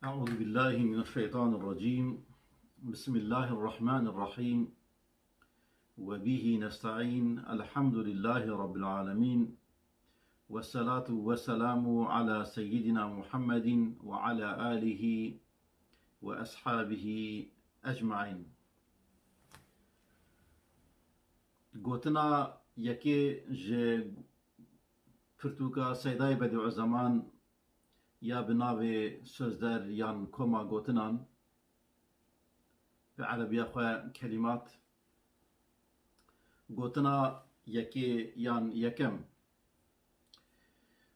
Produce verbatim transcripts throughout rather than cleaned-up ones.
أعوذ بالله من الشيطان الرجيم. بسم الله الرحمن الرحيم. وبه نستعين. الحمد لله رب العالمين. والصلاة والسلام على سيدنا محمد وعلى آله وأصحابه أجمعين. Gotina yekê ji pirtûka Seydayê Bedîuzeman ya bi navê Sözler yan Koma Gotinan, bi erebiya xwe Kelimat. Gotina yekê yan yekem.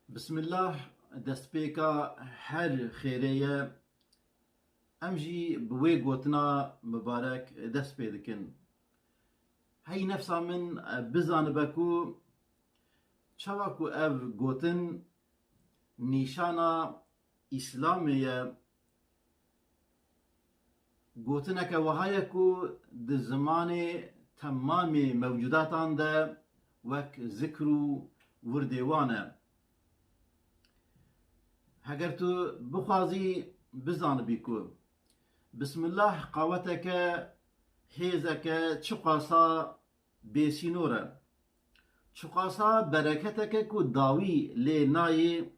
Bismillah destpêka her xêrê ye. Em jî bi wê gotina mibarek dest pê dikin. Hey nefsa min, bizanibe ku çawa ku ev gotin nîşana Îslamê ye, gotineke wiha ye ku di zimanê temamê mewcudatan de wek zikr û wirdê wan e. Heger tu bixwazî bizanibî ku Bismillah qaweteke, hêzeke çiqasa bêsînor e. Çiqasa bereketeke ku dawî lê nayê,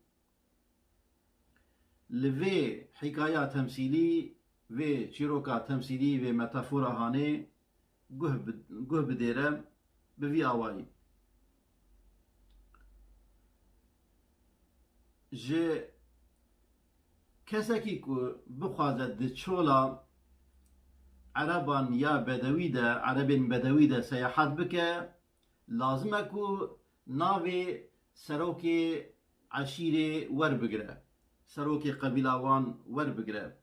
li vê hîkaya temsîlî, vê çîroka temsîlî, vê metafora hanê guh bi-, guh bidêre bi vî awayî. Ji kesekî ku bixwaze di çola Ereban ya bedewî de, Erebên bedewî de seyahat bike, lazim e ku navê serokê eşîrê werbigire, serokê qebîla wan werbigire.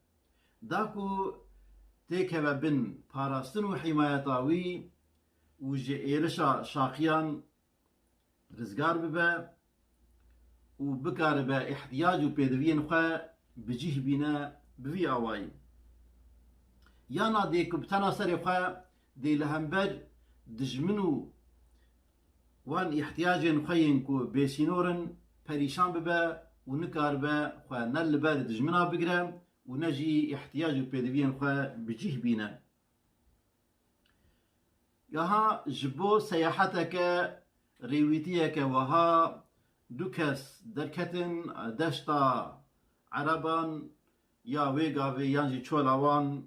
Da ku têkeve bin parastin û hîmayeta wî û ji êrişa şaqiyan rizgar bibe û bikaribe îhtiyac û pêdiviyên xwe bi cih bîne bi vî awayî. Yana dê ku bi tena serê xwe dê li hember dijmin û wan îhtiyacên xwe yên ku bêsînor in perîşan bibe û nikaribe xwe ne li ber dijmina bigire û ne jî îhtiyac û pêdiviyên xwe bi cih bîne. Yaha ji bo seyaheteke, rêwîtiyeke wiha du kes derketin deşta Ereban ya wê gavê yan jî çola wan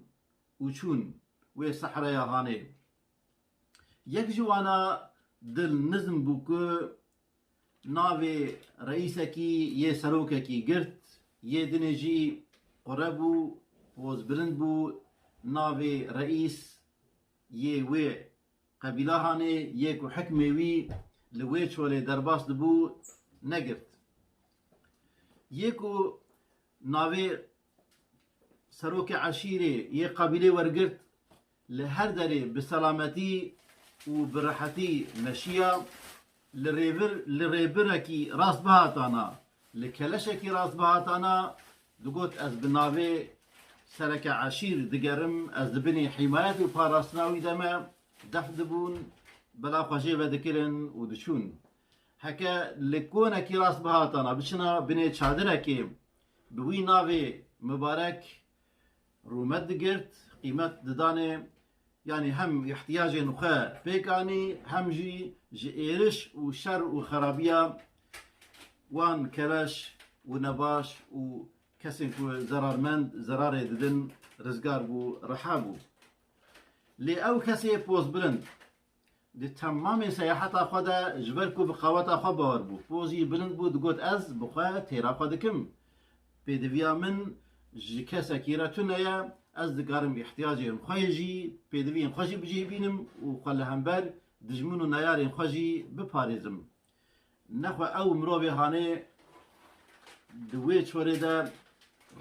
û çûn wê sehreya hanê. Yek ji wana dil nizm bû ku navê reîsekî yê serokekî girt, yê dinê jî qure bû, pozbilind bû, navê reîs yê wê qebîla hanê, yê ku hikmê wî li wê çolê derbas dibû, negirt. Yê ku navê serokê eşîrê yê qebîlê wergirt, li her derê bi selametî û bi rehetî meşiya, li rêvir, li rêbirekî rastbihatana, li keleşekî rastbihatana, digot, ez bi navê sereke eşîr digerim, ez di binê hîmayet û parastina wî de me, def dibûn, bela xwe jê vedikirin û diçûn. Heke li konekî rastbihatana biçina binê çadirekê, bi wî navê mibarek rûmet digirt, qîmet didanê, yanî hem îhtiyacên xwe pêk anî, hem jî ji êriş û şer û xerabiya wan keleş û nebaş û kesên ku zerarmend, zerarê didin, rizgar bû, reha bû. Lê ew kesê pozbilind di temamê seyaheta xwe de, ji ber ku bi qaweta xwe bawer bû, pozî bilind bû, digot, ez bi xwe têra xwe dikim. Pêdiviya min ji kesekî re tune ye, ez dikarim îhtiyacên xwe jî, pêdiviyên xwe jî bi cih bînim û xwe li hember dijmin û neyarên xwe jî biparêzim. Nexwe ew mirovê hanê di wê çorê de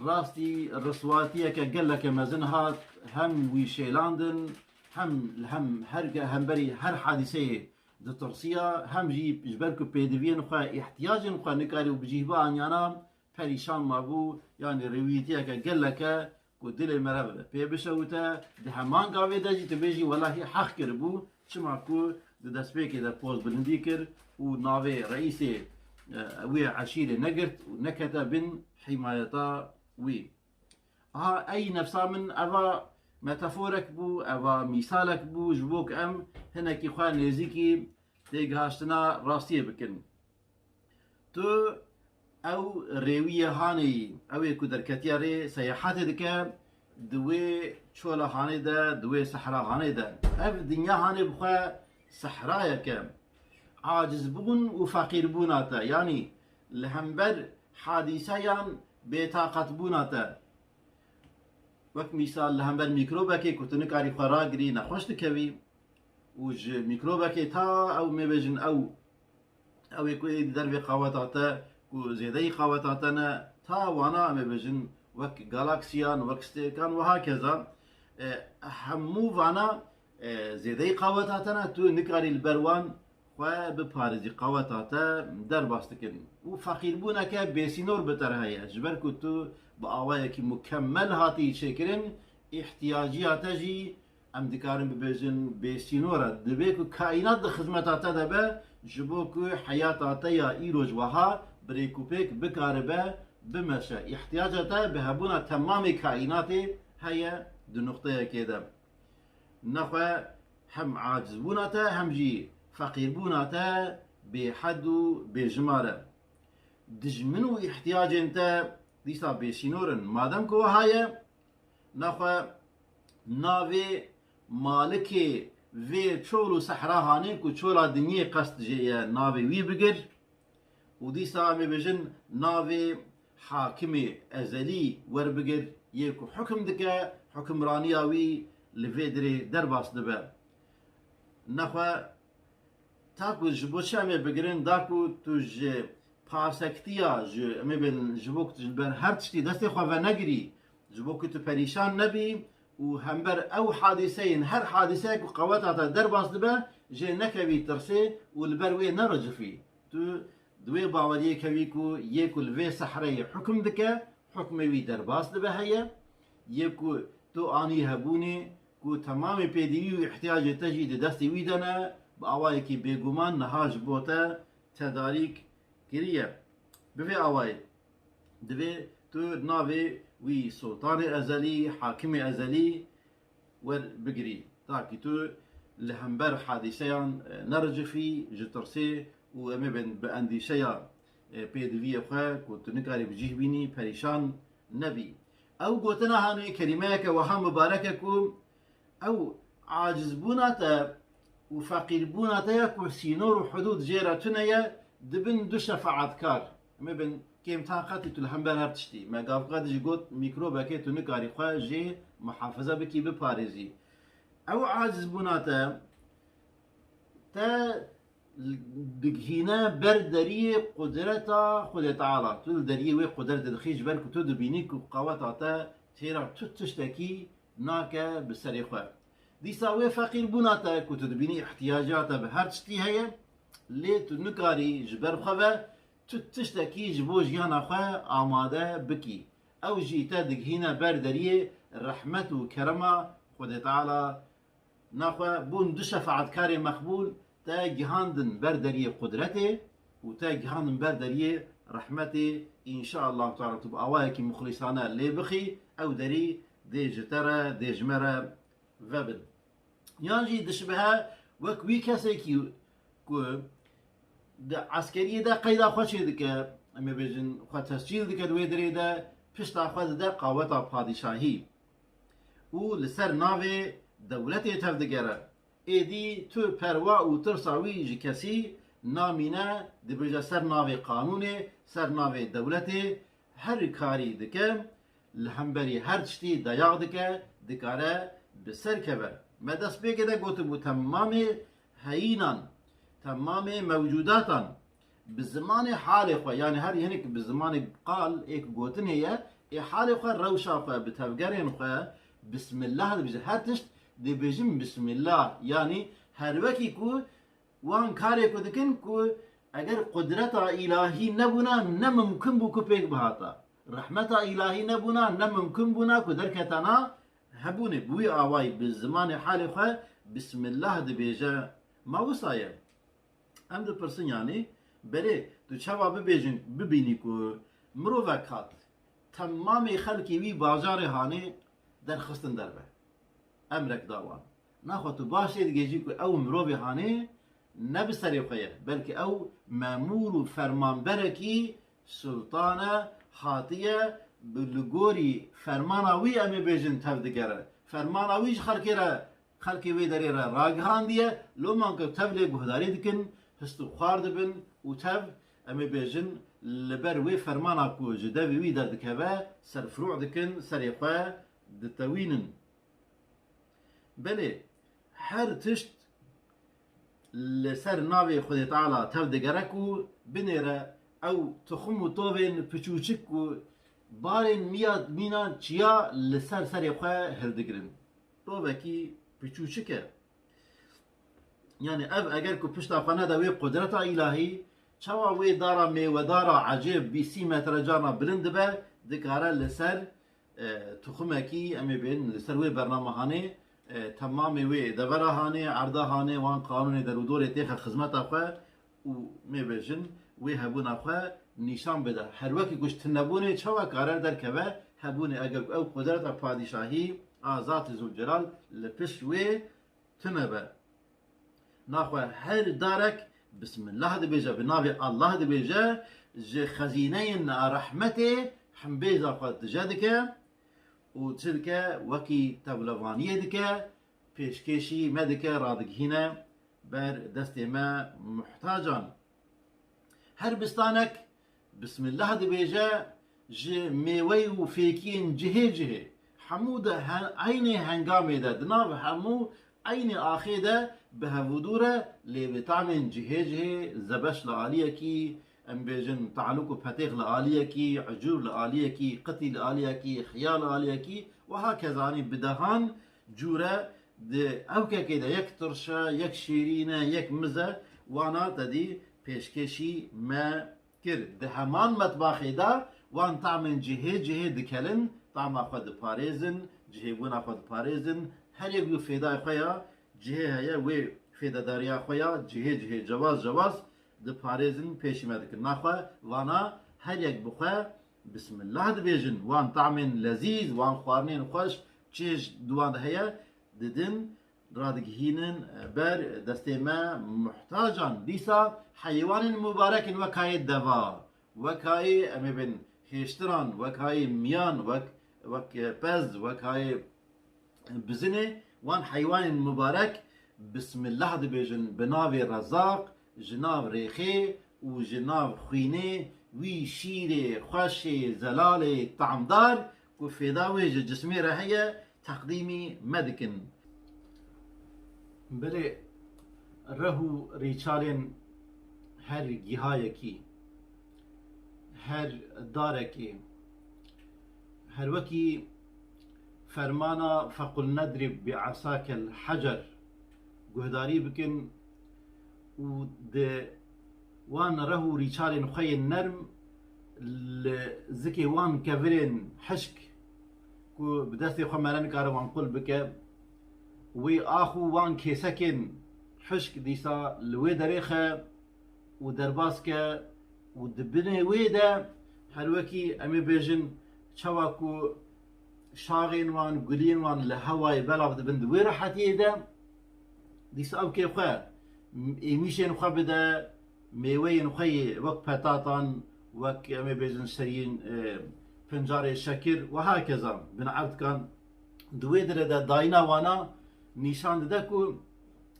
rastî riswatiyeke geleke mezin hat, hem wî şêlandin, hem, hem her ge-, hemberî her hadîseyê ditirsiya, hem jî ji ber ku pêdiviyên xwe, îhtiyacên xwe nikarî û bi cih bianiyana, perîşan mabû, yanî rêwîtiyeke geleke ku dilê meriv pê bişewite, di heman gavê de jî tu bêjî, welahî heq kiribû, çima ku di destpêkê de pozbilindî kir û navê reîsê, e, wê eşîrê negirt û nekete bin hîmayeta wî. Ha, ey nefsa min, eva metaforek bû, eva mîsalek bû, ji bo ku em hinekî xwe nêzîkî têgihiştina rastiyê bikin. Tu ew rêwiyê hanê yî, ew ê ku derketiye rê seyahatê dike, di wê çola hanê de, di wê sehra hanê de. Ev dinya hanê bi xwe sehrayek e. Acizbûn û feqîrbûna te, yanî li hember hadîseyan bêtaqetbûna te. Wek mîsal, li hember mîkrobekê ku tu nikarî xwe ragirî, nexweş dikevî û ji mîkrobekê ta ew, mê bêjin ew, ew ê ku ê di dervê qaweta te ku zêdeyî qaweta te ne, ta wana, em ê bêjin wek galaksiyan, wek stêrkan, wiha keza, e, hemû vana, e, zêdeyî qaweta te ne, tu nikarî li ber wan xwe biparêzî, qaweta te derbas dikin. Û feqîrbûneke bêsînor bi te re heye, ji ber ku tu bi awayekî mukemmel hatî çêkirin, îhtiyaciya te jî, em dikarin bibêjin, bêsînor e. Divê ku kaînat di xizmeta te de be, ji bo ku heyata te ya îroj weha bi rêkûpêk bikaribe bimeşe. Îhtiyaca te bi hebûna temamê kaînatê heye di nuqteyekê de. Nexwe hem acizbûna te, hem jî feqîrbûna te bêhed û bêjimar e. Dijmin û îhtiyacên te dîsa bêsînor in. Madem ku wiha ye, nexwe navê malikê vê çol û sehra hanê ku çola dinyê qest jê ye, navê wî bigir. Û dîsa em ê bêjin navê hakimê ezelî werbigir, yê ku hukim dike, hukimraniya wî li vê dirê derbas dibe. Nexwe ta ku ji bo çi em ê bigirin, da ku tu ji parsektiya, ji, em ê bêjin, ji bo ku tu ji ber her tiştî destê xwe venegirî, ji bo ku tu perîşan nebî û hember ew hadîseyên, her hadîseyek ku qeweta te derbas dibe, jê nekevî tirsê û li ber wê nericifî. Tu di wê baweriyê kevî ku yê ku li vê sehreyê hukim dike, hukmê wî derbas dibe heye, yê ku tu anî hebûnê, ku temamê pêdivî û îhtiyacê te jî di destê wî de ne, bi awayekî bêguman niha ji bo te tedarîk kiriye. Bi vê awayê divê tu navê wî Sultanê Ezelî, Hakimê Ezelî, werbigirî. Takî tu li hember hadîseyan, e, nericifî, ji tirsê û em ê bên bi endîşeya, e, pêdiviyê xwe ku tu nikarî bi cih bînî, perîşan nebî. Ew gotina hanê kerîmeyeke wiha mibarek e ku ew acizbûna te û feqîrbûna te ya ku sînor û hudûd jê re tune ye, dibin du şefaatkar. Em ê bên kêm taqetî tu li hember her tiştî. Me gavka dijî got mîkrobekê tu nikarî xwe jê muhafaza bikî, biparêzî. Ew acizbûna te, te digihîne ber deriyê qudreta Xwedê Teala. Tu li deriyê wê qudretê dixî, ji ber ku tu dibînî ku qaweta te têra tu tiştekî nake bi serê xwe. Dîsa wê feqîrbûna te ku tu dibînî îhtiyaca te bi her tiştî heye, lê tu nikarî ji ber xwe ve tu tiştekî ji bo jiyana xwe amade bikî. Ew jî te digihîne ber deriyê rehmet û kerema Xwedê Teala. Naxwe bûn du şefaetkarê meqbûl, te gihandin ber deriyê qudretê û te gihandin ber deriyê rehmetê. Înşaallahu Teala tu bi awayekî muxlîsane lê bixî, ew derî dê ji te re, dê ji me re vebin. Yan jî dişibihe wek wî kesekî ku di eskeriyê de qeyda xwe çêdike, em ê bêjin xwe tescîl dike di wê dirê de, pişta xwe dide qaweta padîşahî û li ser navê dewletê tevdigere. Êdî tu perwa û tirsa wî ji kesî namîne, dibêje ser navê qanûnê, ser navê dewletê her karî dike, li hemberî her tiştî dayax dike, dikare bi ser keve. Me destpêkê de gotibû, temamê heyînan, temamê mewcûdatan bi zimanê halê xwe, yanî her hinek bi zimanê qal êk gotinê ye, ê halê xwe, rewşa xwe, bi tevgerên xwe, Bismillah dibêje. Her tişt dibêjin Bismillah. Yanî her wekî ku wan karê ku dikin ku eger qudreta îlahî nebûna, ne mimkun bû ku pêk bihata. Rehmeta îlahî nebûna, ne mimkun bûna ku derketana hebûnê. Bi wî awayî bi zimanê halê xwe Bismillah dibêje. Ma wisa ye? Em dipirsin, yanî, belê, tu çawa bibêjin, bibînî ku mirovek hat, temamê xelkê wî bajarê hanê derxistin derve. Emrek da wan. Naxwe tu baş lê digê jî ku ew mirovê hanê ne bi serê xwe ye, belkî ew memûr û fermanberekî sultan e, hatiye bi li gorî fermana wî, em ê bêjin, tev digere. Fermana wî ji xelkê re, xelkê wê derê re ragihandiye, loman ku tev lê guhdarî dikin, hist û xwar dibin û tev, em ê bêjin, li ber wê fermana ku ji devê wî derdikeve, serfirû dikin, serê xwe ditewînin. Belê, her tişt li ser navê Xwedê Teala tev digere ku binêre ew tuxum û tovên piçûçik ku barên miya, mîna çiya li ser serê xwe hildigirin. Tovekî piçûçik e. Yani ev eger ku pişta xwe nede wê qudreta îlahî, çawa wê dara mêwedara ecêb bîsî metre carna bilind dibe, dikare li ser, e, tuxumekî, em ê bên li ser wê bername hanê, e, temamê wê devera hanê, erda hanê, wan qanûnê derûdorê têxe xizmeta xwe û, em ê bêjin, wê hebûna xwe nîşan bide. Her wekî ku ji tunebûnê çawa kare derkeve hebûnê, eger ku ew qudreta padîşahî a Zatê Zûlcelal li pişt wê tune be. Naxwe her darek Bismillah dibêje, bi navê Allah dibêje, ji xezîneyên rehmetê hembêza xwe tije dike û çi dike, wekî tevlevaniyê dike, pêşkêşî me dike, radigihîne ber destê me muhtacan. Her bistanek Bismillah dibêje, ji mêwey û fêkiyên cihê cihê, hemû di he-, eynê hengamê de, di nav hemû eynê axê de bi hevûdû re, lê bi tamên cihê cihê, zebeş li aliyekî, em bêjin talûk û petêx li aliyekî, ecûr li aliyekî, qitî li aliyekî, xiya li aliyekî, wiha kezanî bi dehan cûre di ewkekê de yek tirş e, yek şêrîn e, yek miz e, wana te dî pêşkêşî me kir. Di heman metbaxê de wan tamên cihê cihê dikelin, tama xwe diparêzin, cihêbûna xwe diparêzin. Her yek wî fêdayê xwe ya cihê heye, wê fêdedariya xwe ya cihê cihê cewaz cewaz diparêzin, pêşî me dikin. Naxwe vana her yek bi xwe Bismillah dibêjin. Wan tamên lezîz, wan xwarinên xweş, çêj di wan de heye, didin, radigihînin ber destê me muhtacan. Dîsa heywanên mubarek in, wekayê deva, wekayê, em ê bên, hêştiran, wekayê miyan, wek, wek pez, wekayê bizinê, wan heywanên mubarek Bismillah dibêjin, bi navê Rezaq, ji nav rêxê û ji nav xwînê wî şîrê xweşê zelalê tamdar ku fêda wê ji cismê re heye, teqdîmî me dikin. Belê, reh û rîçalên her gihayekî, her darekê, her wekî fermana "Fequl nedrib bi esakel hecer" guhdarî bikin û di wan reh û rîçalên xwe yên nerm li zikê wan kevirên hişk ku bi destê xwe mere nikare wan qul bike, wê ax û wan kêsekên hişk dîsa li wê derêxe û derbas ke û di binê wê de her wekî em ê bêjin çawa ku şaxên wan, guliyên wan li hewayê belav dibin di wê rehetiyê de, dîsa ew kê xwe êmîşên xwe bide, mêweyên xwe yê wek petatan, wek em ê bêjin seriyên, e, pincarê şekir û hakeza bin erdkan di wê dire de dayîna wana nîşan dide ku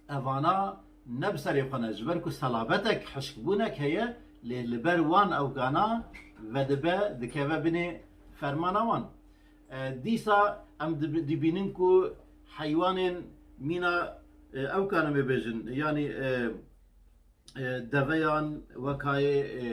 evana ne bi serê xwe ne, ji ber ku selabetek hişkbûnek heye, lê li ber wan ewkana vedibe, dikeve binê fermana wan. E, dîsa em dibi-, dibînin ku heywanên mîna, e, ewkan em ê bêjin, yanî, e, e, deveyan, wekayê, e,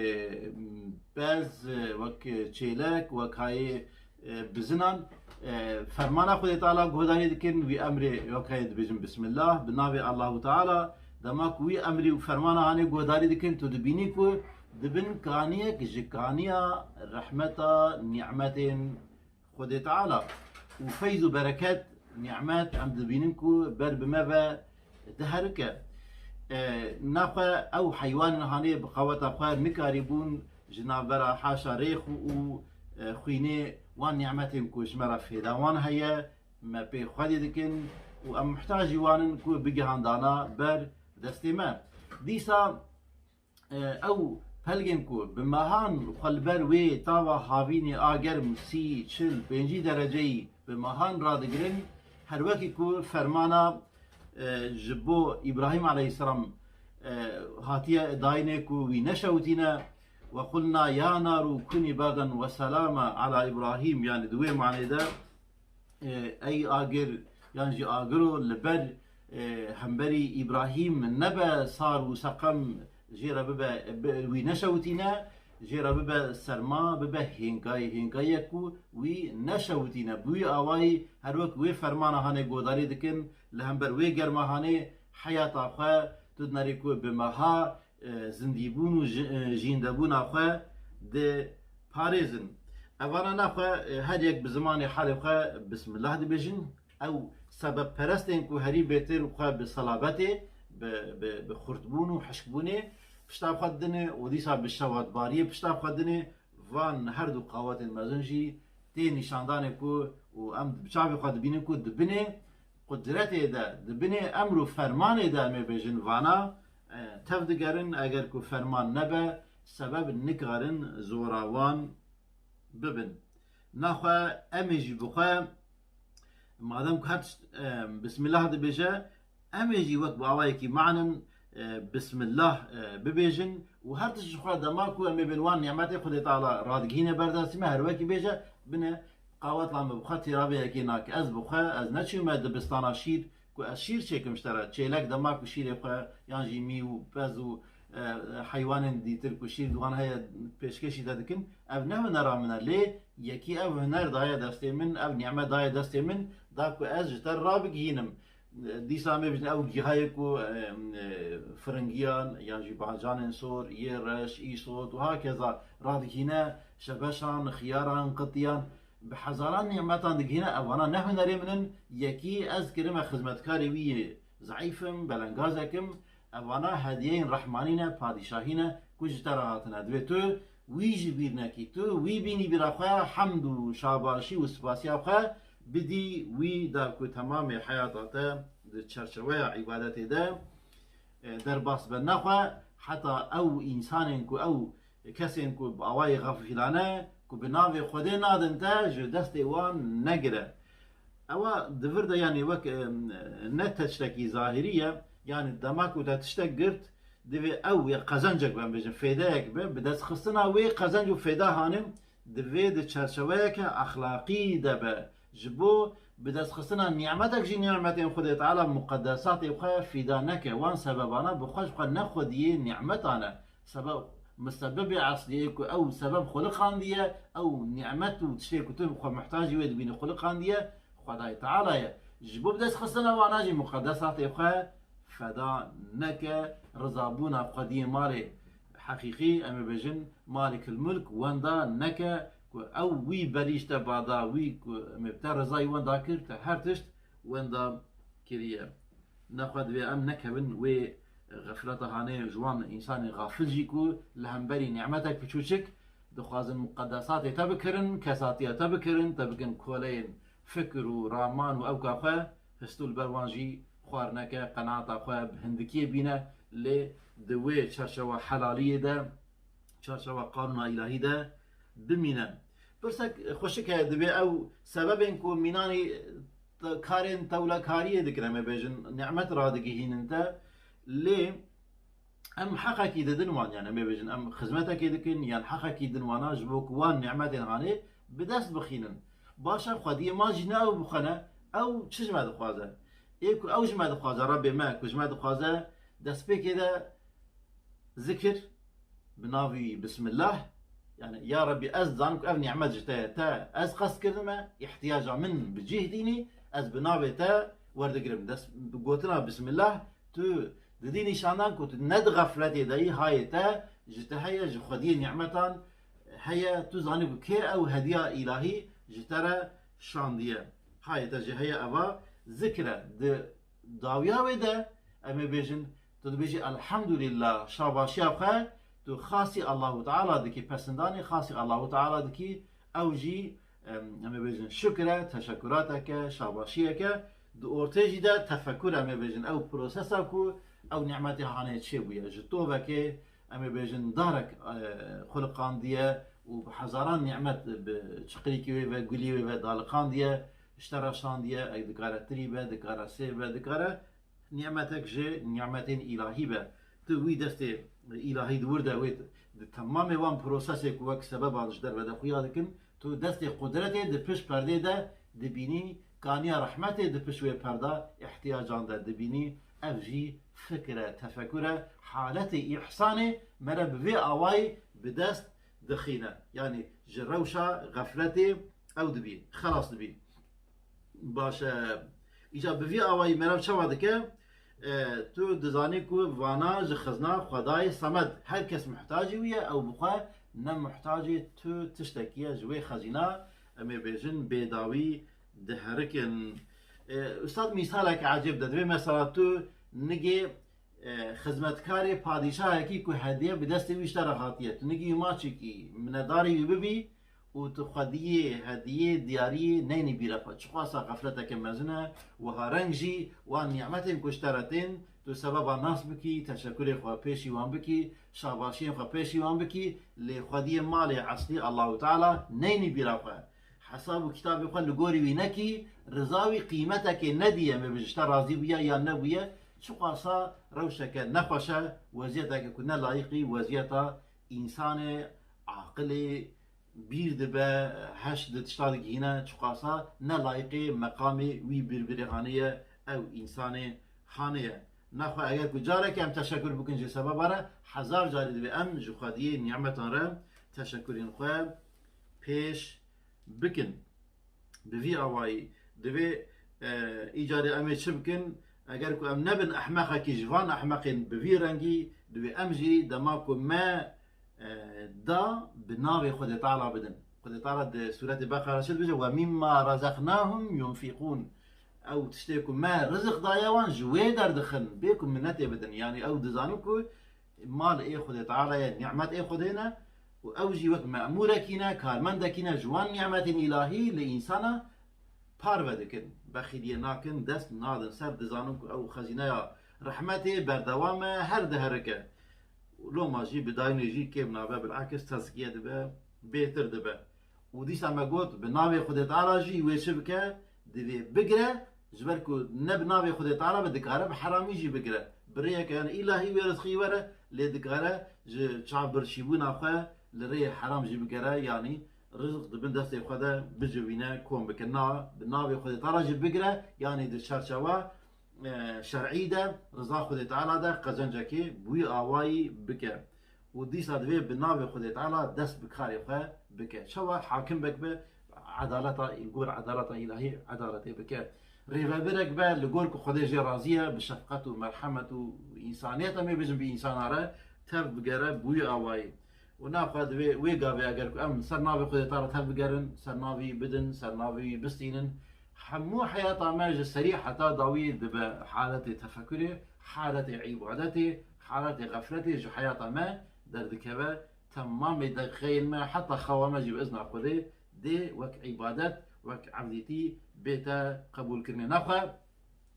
pez, e, wek çêlek, wekayê, e, bizinan, e, fermana Xwedê Teala guhdarî dikin, wî emrê wekayê dibêjin Bismillah, bi navê Allahu Teala, dema ku wî emrî û fermana hanê guhdarî dikin, tu dibînî ku dibin kaniyek ji kaniya rehmeta, nîmetên Xwedê Teala û feyz û bereket, nîmet em dibînin ku ber bi me ve diherike. E, naxwe ew heywanên hanê bi qeweta xwe nikarîbûn ji navbera haşa rêx û, û e, xwînê wan nîmetên ku ji me re fêda wan heye, me pê xwedî dikin û em muhtacî wan in ku bigihandana ber destê me. Dîsa, e, ew pelgên ku bi mehan xwe li ber wê tava havînê a germ sî, çil, pêncî dereceyî bi mehan radigirin, her wekî ku fermana, e, ji bo Îbrahîm aleyhisselam, e, hatiye dayînê ku wî neşewitîne, "Ve qulna ya naru kuni berden ve selama ala Îbrahîm", yani di wê manê de, e, ey agir, yan jî agiro li ber, e, hemberî Îbrahîm nebe sar û seqem jê re bibe, bi, wî neşewitîne, jê re bibe serma, bibe hênkayî, hênkayiyek ku wî neşewitîne. Bi wî awayî her wek wê fermana hanê godarî dikin, li hember wê germa hanê heyata xwe tu dinerî ku bi meha, e, zindîbûn û ji-, e, jîndebûna xwe diparêzin. Evana naxwe, e, her yek bi zimanê halê xwe Bismillah dibêjin. Ew sebebperestên ku herî bêtir xwe bi selabetê, bi, bi, bi xurtbûn û hişkbûnê pişta xwe didinê û dîsa bi şewatbariyê pişta xwe dinê, van her du qawetên mezin jî tê nîşandanê ku û em bi çavê xwe dibînin ku di binê qudretê de, di binê emr û fermanê de, em ê bêjin, vana, e, tev digerin, eger ku ferman nebe, sebeb nikarin zora wan bibin. Naxwe em ê jî bi xwe, madem ku her tişt, e, Bismillah dibêje, em ê jî wek bi awayekî manen, e, Bismillah, e, bibêjin û her tişt ji xwe dema ku em ê bên wan nîmetê Xwedê Teala radigihîne ber destî me, her wekî bêje, bine, qawetla min bi xwe têravê yekê nake. Ez bi xwe, ez neçûme dibistana şîr, ku ez şîr çêkim ji te re. Çêlek dema ku şîrê xwe, yan jî mî û pez û, e, heywanên dîtir ku şîr di wan heye pêşkêşî te dikin, ev ne hunera min e. Lê yekî ev huner daye destê min, ev nîmet daye destê min, da ku ez ji te rabigihînim. Dîsa em ê bijin ew gihayê ku, e, e, firingiyan yan jî bacanên sor, yê reş, îsot û hakeza radigihîne, şebeşan, xiyaran, qitiyan, bi hezaran nîmetan digihîne, evana ne hunerê min in, yekî ez kirime xizmetkarê wî yê zeîf im, belengazek im, evana hediyeyên rehmanî ne, padîşahî ne ku ji te re hatine. Divê tu wî ji bîr nekî, tu wî bînî bîra xwe, hemd û şabaşî û spasiya xwe bidî wî da ku temamê heyata te di çerçeweya îbadetê de, e, derbas be. Nexwe heta ew însanên ku ew kesên ku bi awayê xefîlane ku bi navê Xwedê nadin te ji destê wan negire. Ewa di vir de, yanî wek, e, ne tiştekî zahirî ye, yanî dema ku te tiştek girt, divê ew ya qezencek be, em bêjin fêdeyek be, bi destxistina wê qezenc û fêda hanê divê di çerçeveyeke exlaqî de be. Ji bo bi destxistina nîmetek jî nîmetên Xwedê Teala muqedesatê xwe fîda neke, wan sebebana bi xwe ji xwe ne xwediyê nîmetan e. Sebeb, misebebê eslî yê ku ew sebeb xuliqandiye, ew nîmet û tiştê ku tu xwe muhtacî wê dibînî xuliqandiye, Xwedayê Teala ye. Ji bo bi destxistina wana jî muqedesatê xwe feda neke, rizabûna xwediyê malê heqîqî, em ê bêjin Malikil Mulk, wenda neke ku ew wî berî ji te bada, wî ku em ê bi te rizayî wenda kir, te her tişt wenda kiriye. Nexwe divê em nekevin wê xefleta hanê ji wan însanên xafil jî ku li hemberî nîmetek piçûçik dixwazin muqedesatê te bikirin, kesatiya te bikirin, te bikin koleyên fikir û raman û ewka xwe, histû li ber wan jî xwar neke, qenaeta xwe bi hindikiyê bîne, lê di wê çarçewa helaliyê de, çarçewa qanûna îlahî de bimîne. Pirsek xweşik heye, divê ew sebebên ku mînanî te-, karên tewlekariyê dikin, em ê bêjin, nîmet radigihînin te, lê em heqekî didin wan, yani em ê bêjin, em xizmetekê dikin, yan heqekî din wana ji bo ku wan nîmetên hanê bi dest bixînin. Baş e, xwediyê ma jî ne ew bi xwe ne, ew çi ji me dixwaze? Ê ku ew ji me dixwaze, Rebbê me ku ji me dixwaze, destpêkê de zikir, bi navî Bismillah, yani, ya Rebbî, ez dizanim ku ev nîmet ji te ye, te ez qest kirdime, îhtiyaca min bi cih dînî, ez bi navê te werdigirim. Dest bi gotina Bismillah, tu didî nîşandan ku tu ne di xefletê de yî, hayê te ji te heye, ji xwediyê nîmetan heye, tu zanî ku kê ew hediya îlahî ji te re şandiye. Hayê te jî heye, eva zikir e. Di dawiya wê de, em ê bêjin, tu dibêjî, "Elhamdulillah", şabaşiya xwe tu xasî Allahu Teala dikî, pesindanê xasî Allahu Teala dikî, Ew jî, em, em ê bêjin şukir e, teşekkurateke, şabaşiyeke, di ortê jî de tefekkur, em ê bêjin ew prosesa ku ew nîmetê hanê çêbûye. Ji tovekê, em ê bêjin darek, e, xuliqandiye û bi hezaran nîmet bi çiqrîkî wê ve, gulî wê ve daliqandiye, ji te re şandiye, ew dikare tirî be, dikare sêv be, dikare nîmetek ji nîmetên îlahî be. Tu wî destê îlahî di wir de wê di temamê wan prosesê ku wek sebeban ji derve de xuya dikin, tu destê qudretê di pişt perdê de dibînî, kaniya rehmetê di pişt wê perda îhtiyacan de dibînî. Ev jî fikir e, tefekur e, haletê îhsanê me re bi vê awayî bi dest dixîne. Yanî ji rewşa xefletê ew dibî, xelas dibî. Baş e. Îca bi vî awayî merav çawa dike? E, tu dizanî ku vana ji xizna Xwedayê Semed, her kes muhtacî wî ye, ew bi xwe ne muhtacê tu tiştekî ye, ji wê xezîna, em ê bêjin, bêdawî diherikin. E, Ustad mîsaleke ecêb de divê, mesela tu nigê e, xizmetkarê padîşahekî ku hediye bi destê wî ji te re hatiye, tu nigî wî maçîkî minedarî wî bibî û tu xwediyê, hediyê, diyariyê neynî bîra xwe. Çiqasa xefleteke mezin e, wiha reng jî wan nîmetên ku ji te re tên, tu sebeba nas bikî, teşekurê xwe pêşî wan bikî, şabaşiyên xwe pêşî wan bikî, lê xwediyê malê eslî Allahu Teala neynî bîra xwe. Hesab û kitabê xwe li gorî wî nekî, riza wî qîmetekê nedî, em ê bêjin ji te razî bûye yan nebûye, çiqasa rewşeke nexweş e, weziyeteke ku ne layiqî weziyeta însanê, aqilê, bîr dibe, heş di tişta digihîne, çiqasa ne layiqê meqamê wî birbirêhanê ye, ew însanê hanê ye. Naxwe eger ku careke em teşekur bikin ji sebeba re, hezar carî divê em ji xwediyê nîmetan re teşekurên xwe pêş bikin. Bi vî awayî divê, e, îcarê em ê çi bikin? Eger ku em nebin ehmeqekî ji van ehmeqên bi vî rengî, divê em jî dema ku me, e, da bi navê Xwedê Teala bidin. Xwedê Teala di Sûretê Beqera çi dibêje? "Ve mimma razaqnahum yunfiqûn." Ew tiştê ku me rizik daye wan ji wê derdixin, bê ku minetê bidin. Yanî ew dizanin ku mal ê Xwedê Teala ye, nîmet ê Xwedê ne û ew jî wek memûrekî ne, karmendekî ne ji wan nîmetên îlahî li însana parve dikin. Bexîliyê nakin, dest nadin ser, dizanin ku ew xezîneya rehmetê berdewam e, her diherike. Loma jî bi dayînê jî kêm nabe, bilakis tezkiye dibe, bêtir dibe. Û dîsa me got, bi navê Xwedê Teala jî wê çi bike? Divê bigire, ji ber ku ne bi navê Xwedê Teala be, dikare bi heramî jî bigire. Bi rêyeke, yanî îlahî wê rizqî were, lê dikare ji çavbirçîbûna xwe li rêyê heram jî bigere, yanî rizq di bin destê xwe de bicivîne, kom bike. Na, bi navê Xwedê Teala jî bigire, yanî di çerçewa e, şer'î de, riza Xwedê Teala de qezencekê bi wî awayî bike. Û dîsa divê bi navê Xwedê Teala dest bi karê xwe bike. Çawa hakim bek be, edaleta, li gor edaleta îlahî edaletê bike. Rêvebirek be, li gor ku Xwedê jê razî ye, bi şefqet û merhemet û însaniyet, em ê bêjin, bi însana re tev bigere bi wî awayî. Û naxwe divê wê gavê eger ku em ser navê Xwedê Teala tev bigerin, ser navî bidin, ser navî bistînin, hemû heyata me ji serî heta dawî dibe haletê tefekurê, haletê îbadetê, haletê xefletê ji heyata me derdikeve. Temamê deqeyên me, heta xewa me jî bi izna Xwedê dê wek îbadet, wek evdîtî bête qebûlkirinê. Naxwe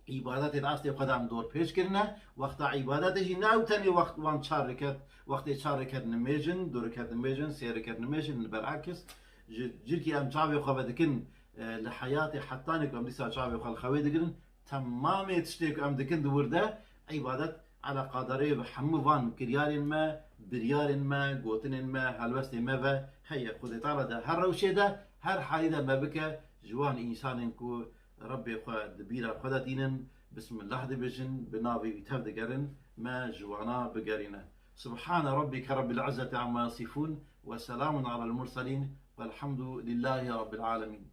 îbadetê di astê xwe de em dorpêç kirine. Wexta îbadetê jî ne ew tenê wext wan çar riket, wextê çar riket nimêjin, du riket nimêjin, sê riket nimêjin, bilakis ji, ji kî em çavê xwe vedikin, e, li heyatê hetanê ku em dîsa çavê xwe li xewê digirin, temamê tiştê ku em dikin di wir de îbadet eleqadarê bi hemû van kiryarên me, biryarên me, gotinên me, helwestê me ve heye. Xwedê Teala di her rewşê de, her halî de me bike ji wan însanên ku Rebbê xwe di bîra xwe de tînin, Bismillah dibêjin, bi navê wî tev digerin, me ji wana bigerîne. Subhane Rabbike Rabbil İzzeti amma yasifun ve selamun alel murselin velhamdu lillahi Rabbil alemin.